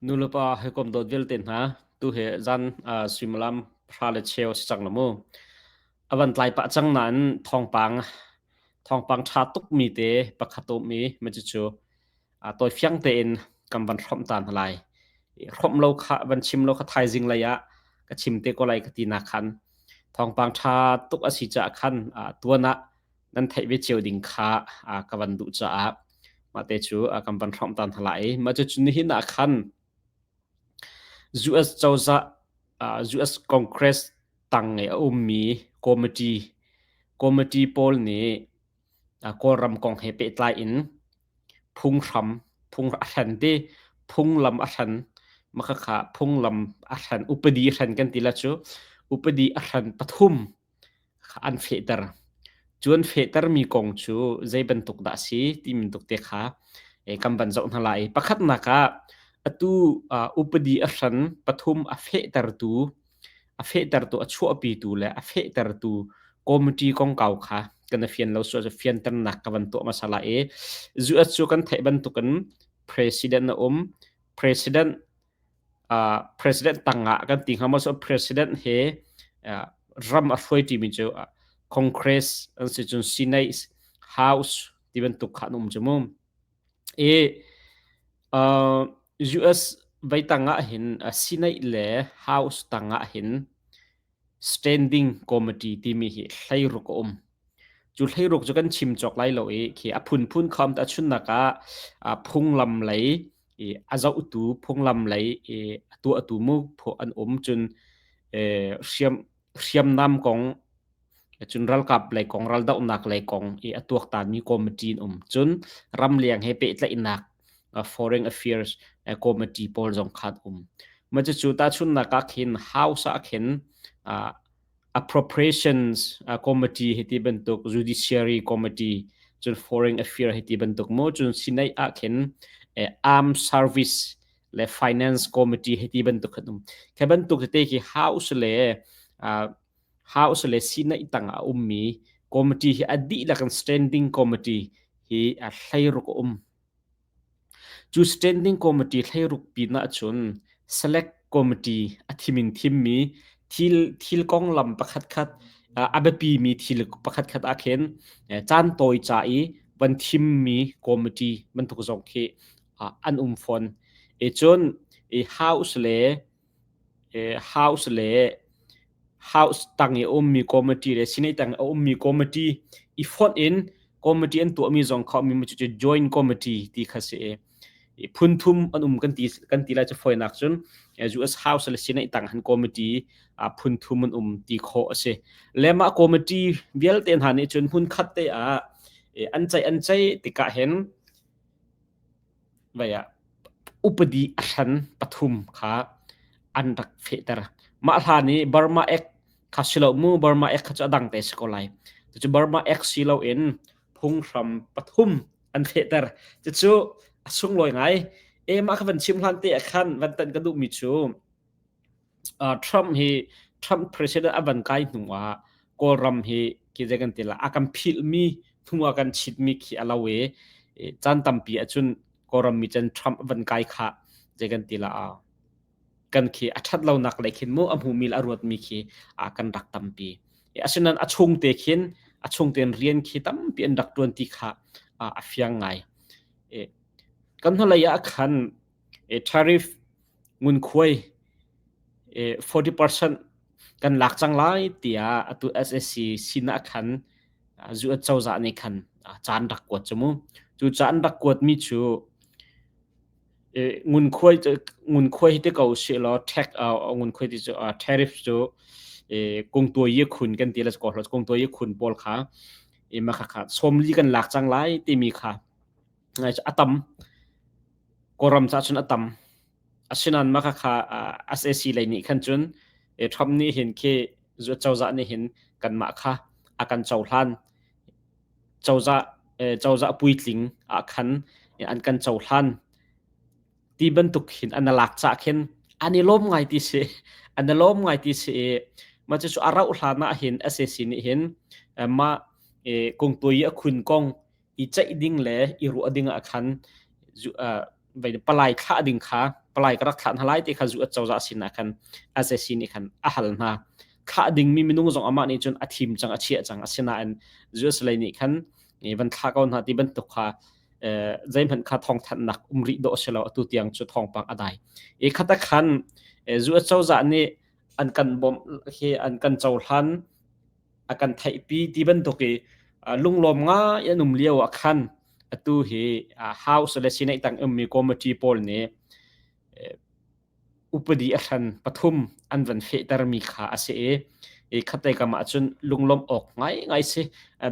Nulepa hawikom dawt vialte hna, tuhi zan suimilam pahra le cheu a si cang lo mu. A van tlai pah cang nain thawngpang thawngpang ṭha tukmi te pakhat a um i cucu tawifiang tein kan van hrawmh ta hna lai. Hrawmh lo kha van chim lo kha thaizing lei ah ka chim te ko lai ka ti nak khan thawngpang ṭha tuk a si caah khan tuan ah nan theih ve cio ding kha ka van duh caah mahte cu kan van hrawmh ta hna lai. Mah cucu nihin ah khan US cozah US Congress tang i a ummi committee committee pawl nih Kawlram kong he pehtlai in phunghram phung a hran ti phunglam a hran makhakha phunglam a hran upadi hran kan ti la cu upadi a hran pathum an fehter. Cu an fehtermi kong cu zei bantuk dah a si ti bantuk te kha kan van zoh hna lai. Pakhatnak ah atu upadi a hran pathum a fehtertu a fehtertu a chuahpitu le a fehtertu committee kongkau kha kan i fian lo sual cu fianternak ka van tuah hmasa lai i US cu kan theih bantukin president a um. President president tangah kan ti hnga maw so president he ram a hruai ṭimi cu Congress an si cun Senate House ti bantuk kha an um cu mu. I US vei tangah hin Senate le House tangah hin Standing Committee timi hi hleiruk a um. Cu hleiruk cu kan chim cawk lai lo i khi a phunphun kham ta chunnak ah phunglam lei i a zohtu phunglam lei i a tuahtu mu phu an um cun hriam hriamnam kong cun ralkap lei kong raldohnak lei kong i a tuaktanmi committee an um cun ramleng he pehtlaihnak foreign affairs committee pawl zong kha an um mah cucu tahchunhnak ah khin house ah khin appropriations committee hiti bantuk judiciary committee cun foreign affair hiti bantuk mu cun Senate ah khin armed service le finance committee hiti bantuk khan um khe bantuk tete khi house le house le Senate tang a ummi committee hi a dihlak in standing committee hi a hleiruk a um. Cu Standing Committee hleiruk pinah cun Select Committee a thim in thimmi thil thil konglam pakhatkhat a biapimi thil pakhatkhat ah khin caan tawi ca i van thimmi committee bantuk zong khi an um fawn. E cun House le House le House tang i a ummi committee le Senate tang i a ummi committee i fonh in committee an tuahmi zong kha ummi cucu joint committee ti kha si i phun thum an um kan ti kan ti lai cu fawinak cun US House le Senate tang han committee phun thum an um ti khawh a si. Le mah committee vialte hna nih cun hmun khat te ah an ceih an ceih tikah hin Vai ah upadi a hran pathum kha an rak fehter. Mah hlan i Burma Act kha si lo mu, Burma Act kha cu a dang te si ko lai. Cucu Burma Act si loin phunghram pathum an fehter. Cucu a sunglawi ngai. E mah kha van chim hlan te ah khan van tanh ka duhmi cu Trump hi Trump president a van kai hnu ah Kawlram hi khi zei kan ti la a kan philhmi hnu a kan chitmi khi a lo i caan tampi ahcun Kawlram mi cun Trump a van kai kha zei kan ti la kan khi a ṭhat lonak lei khin mu a hmumi le a ruatmi khi a kan rak tampi. Asinain a chung te khin a chung tein rian khi tampi an rak ṭuan ti kha a fiang ngai. Kan hnulei ah khan tariff ngunkhuai 40% kan lak cang lai tiah atu SSC sinah khan US cozah nih khan caan rak kuat cu mu. Cu caan rak kuatmi cu ngunkhuai ngunkhuai hi ti ko usih law tax ngunkhuai ti cu tariff cu kungtuai yi khun kan ti le ko kungtuai yi khun pawl kha ma kha kha sawmli kan lak cang lai timi kha a tam Kawlram caah cun a tam. Asinain mah khakha sac lei nih khan cun Trump nih hin khi cozah nih hin kanmah kha a kan cohlan. Cozah cozah puitling ah khan an kan cohlan ti bantuk hin an lak cah khin an i lawm ngai ti si. An i lawm ngai ti si i mah cucu a rauh hlan ah hin sac nih hin mah kungtuai a khun kong i ceih ding le i ruah ding ah khan. Vei palai thlah ding kha palai ka rak thlah hna lai ti kha US cozah sin ah khan SAC nih khan a hal hna. Thlah dingmi minung zong amah nih cun a thim cang a chiah cang asinain US lei nih khan van thlah ko hna ti bantuk kha zeihmanh kha thawngthanhnak um rih dawh si lo atu tiang cu thawngpang a dai. I khata khan US cozah nih an kan bawmh hi an kan cohlan a kan theihpi ti bantuk i lunglawm ngai an um lio ah khan atu hi House le Senate tang ummi committee pawl nih upadi a hran pathum an van fehtermi kha a si i khatlei kam ah cun lunglawmh awk ngaingai si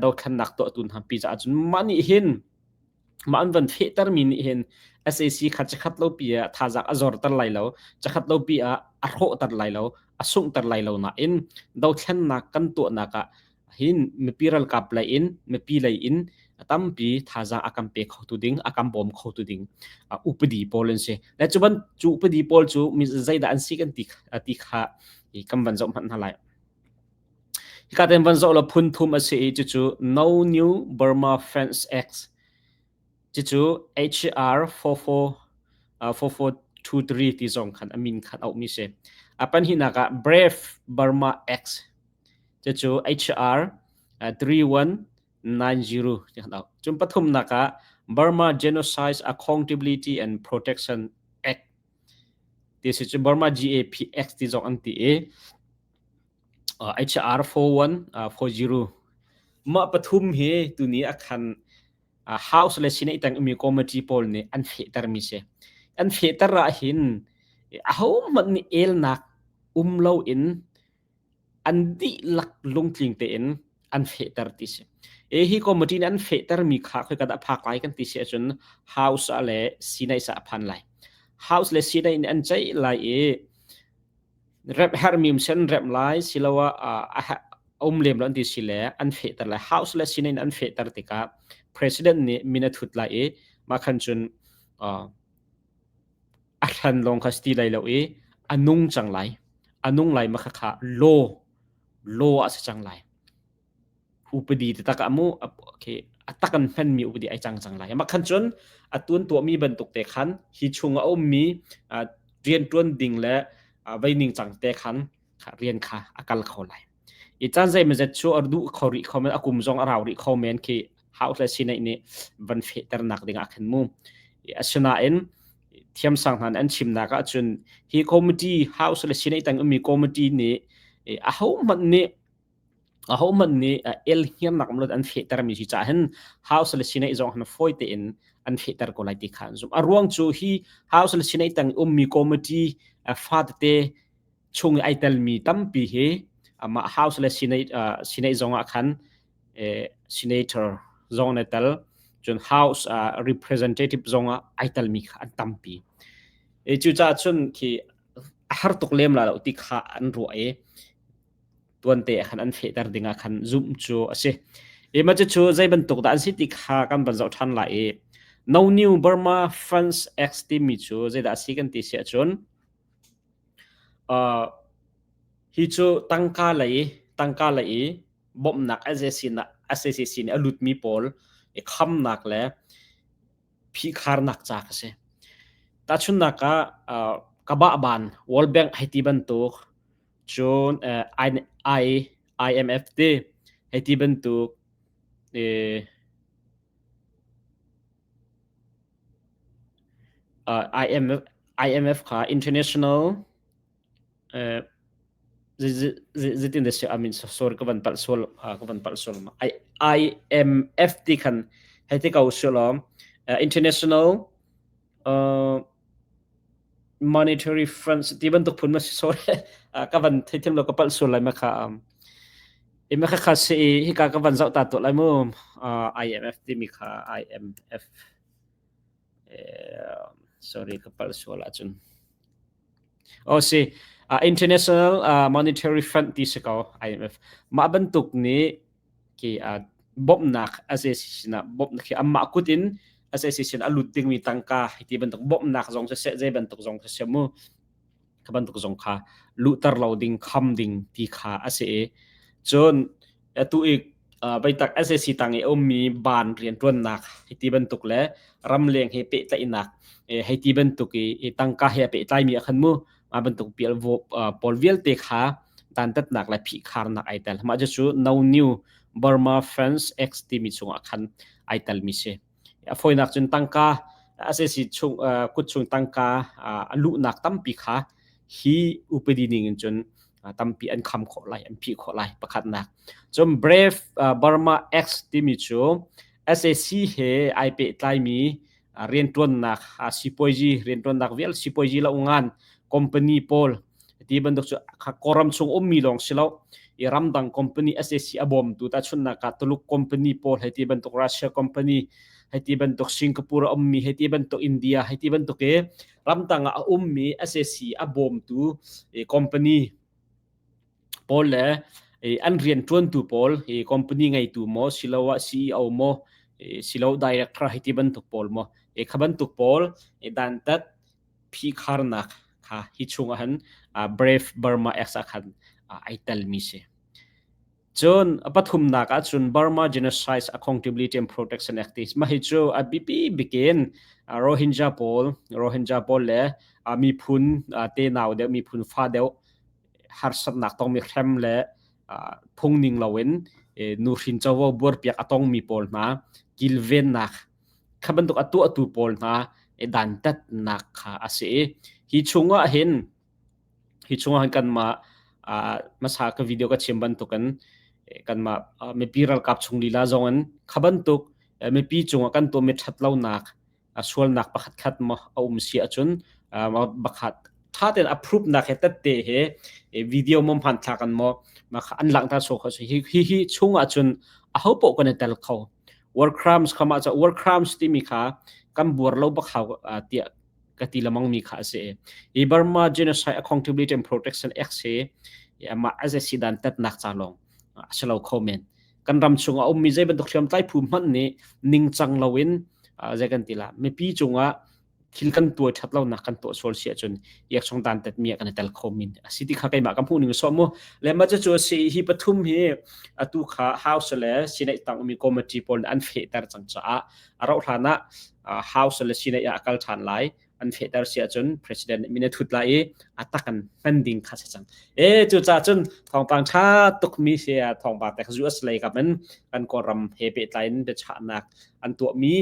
dothlennak tuahtu hna pi caah cun mah nih hin mah an van fehtermi nih hin SAC kha cakhat lo pi ah thazaang a zorter lai lo cakhat lo pi ah a hrawhter lai lo a sunghter lai lo nain dothlennak kan tuahnak ah hin mipi ralkap lei in mipi lei in tampi thazaang a kan pe khotu ding a kan bawm khotu ding upadi pawl an si le cu ban cu upadi pawl cu mi zeidah an si kan ti ti kha kan van zoh hmanh hna lai Hika ten van zoh la phun thum a si i cucu No New Burma Fence Act cucu HR 44 4423 ti zong khan a min khan auhmi si. A panhnihnak ah Brave Burma Act cucu HR 3190 ti khan auh. Cun pathumnak ah Burma Genocide Accountability and Protection Act ti si cu Burma GAP Act ti zong an ti i HR 4140 mah pathum hi tuni a khan House le Senate tang umi committee pawl nih an fehtermi si. An fehter ah hin ahohmanh nih elnak um loin an dihlak lungtling tein an fehter ti si. E hi committee nih an fehtermi kha khoi ka dah phak lai kan ti si ahcun House ah le Senate ah a phan lai. House le Senate nih an ceih lai i Remh herhmi um sen remh lai siloah a um lem lo an ti si le an fehter lai. House le Senate in an fehter tikah President nih min a thut lai i mah khan cun a hran lawng kha si ti lai lo i a nung cang lai. A nung lai ma khakha law law a si cang lai. Upadi taktak ah mu okay a tak an hmanmi upadi ai cang cang lai. Mah khan cun a tuan tuahmi bantuk te khan hi chung a ummi riantuan ding le vei ning cang te khan rian kha a kal kho lai. I caan zeimawzet cu a duh kho rih kho men a kum zong a rau rih kho men khi house le Senate nih van fehternak ding ah khan mu. Asinain thiamsang hna nih an chimnak ahcun hi committee house le Senate tang ummi committee nih ahohmanh nih Ahohmanh nih el hniamnak um lo an fehtermi si caah hin House le Senate zong han fawi tein an fehter ko lai ti kha an zumh. A ruang cu hi House le Senate tang ummi committee fa tete chung i ai telmi tampi hi amah House le Senate Senate zong ah khan senator zong an i tel cun House representative zong ah ai telmi kha an tampi. E cucaah cun khi a har tuk lem la lo ti kha an ruah i tuante ah khan an fehter ding ah khan zumh cu a si. I mah cucu zei bantuk dah an si ti kha kan van zoh ṭhan lai i No New Burma France X timi cu zeidah a si kan ti si ahcun uh, hi cu tangka lei tangka lei i bawmhnak SAC na SACC nih a lutmi pawl i khamnak le phihkharnak ca ka si. Tahchunhnak ah uh, Kabahban World Bank hei ti bantuk Cun IMF ti hei ti bantuk IMF, IMF kha international zeitin dah si I mean sorry ka van palh sual ka van palh sual IMF ti khan hei ti ko sih law international Monetary funds ti bantuk phun ma si sorry ka van theithiam lo ka palh sual lai ma kha i ma kha kha si i hika ka van zoh ta tuah lai mu IMF timi kha IMF sorry ka palh sual ahcun oh si International Monetary Fund ti si ko IMF mah bantuk nih khi bawmhnak SAC sinah bawmhnak khi anmah kut in SAC sin a lut dingmi tangka ti bantuk bawmhnak zong siseh zei bantuk zong siseh mu kha bantuk zong kha luhter lo ding kham ding ti kha a si i cun atu i Beitak sac tang i a ummi ban rianṭuannak hei ti bantuk le ramleng he pehtlaihnak hei ti bantuk i tangka he a pehtlaimi ah khan mu mah bantuk pawl vialte kha dantatnak le phihkharnak ai tel. Mah cucu No New Burma Fence Act timi chungah khan ai telmi si. A fawinak cun tangka sac chung kut chung tangka a luhnak tampi kha hi upadi ning in cun tampi an kham khawh lai, an phih khawh lai pakhatnak. Cun Brave Burma Act timi cu sac he ai pehtlaimi rianṭuannak sipuazi rianṭuannak vial sipuazi lo ngan company pawl ti bantuk cu Kawlram chung ummi lawng si lo i ramdang company sac a bawmtu tahchunhnak ah Tuluk company pawl hei ti bantuk Russia company hei ti bantuk Singapore a ummi hei ti bantuk India hei ti bantuk i ramdang ah a ummi sac a bawmtu company pawl le an rianṭuantu pawl hi company ngeitu maw siloah CEO maw silo director hei ti bantuk pawl maw kha bantuk pawl dantat phihkharnak kha hi chung ah hin Brave Burma Act ah khan ai telmi si. Cun a pathumnak ah cun Burma Genocide Accountability and Protection Act ti mah hi cu a biapi bikin Rohingya pawl Rohingya pawl le miphun tenau deuh miphun fa deuh harsatnak tongmi hrem le phungning loin nuhrin covo buarpiak a tongmi pawl hna kilvennak kha bantuk a tuahtu pawl hna dantatnak kha a si i hi chungah hin hi chungah hin kanmah hmasa ka video ka chim bantukin kanmah mipi ralkap chung lila zong in kha bantuk mipi cungah kan tuahmi ṭhatlonak sualnak pakhat khat maw a um si ahcun pakhat ṭha tein approve nak he tette he video mo hmanthlak an maw an langhter so kho hi hi chungah cun aho poh kan i tel kho war crimes kha mah ca war crimes timi kha kan buar lo bak hau tiah ka ti lamang mi kha a si i Burma Genocide Accountability and Protection Act hi amah SAC dan tatnak ca lawng a si lo kho men kan ram chung a ummi zei bantuk hriamtlai phu hmanh nih ningcang loin zei kan ti la mipi cungah thil kan tuai that lonak kan tuah sual si ahcun iak chung dan tat mi ah kan i tel kho min a si ti kha keimah ka hmuh ning so mu le ma cu si hi pathum hi atu kha house le senate tang umi committee pawl an fehter cang caah a rauh hlan ah house le senate ah a kal ṭhan lai an fehter si ahcun president min a thut lai i a tak an hman ding kha si cang e cu ca cun thawngpang ṭha tuk mi si thawngpang tek US lei kam in kan kawlram he pehtlai in biachahnak an tuahmi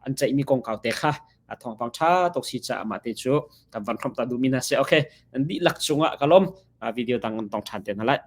an ceihmi kongkau te kha thawngpang ṭha tuk si caah mah te cu kan van hrawmh ta duhmi hna si okay nan dihlak cungah ka lawm video dang tong ṭhan te hna lai.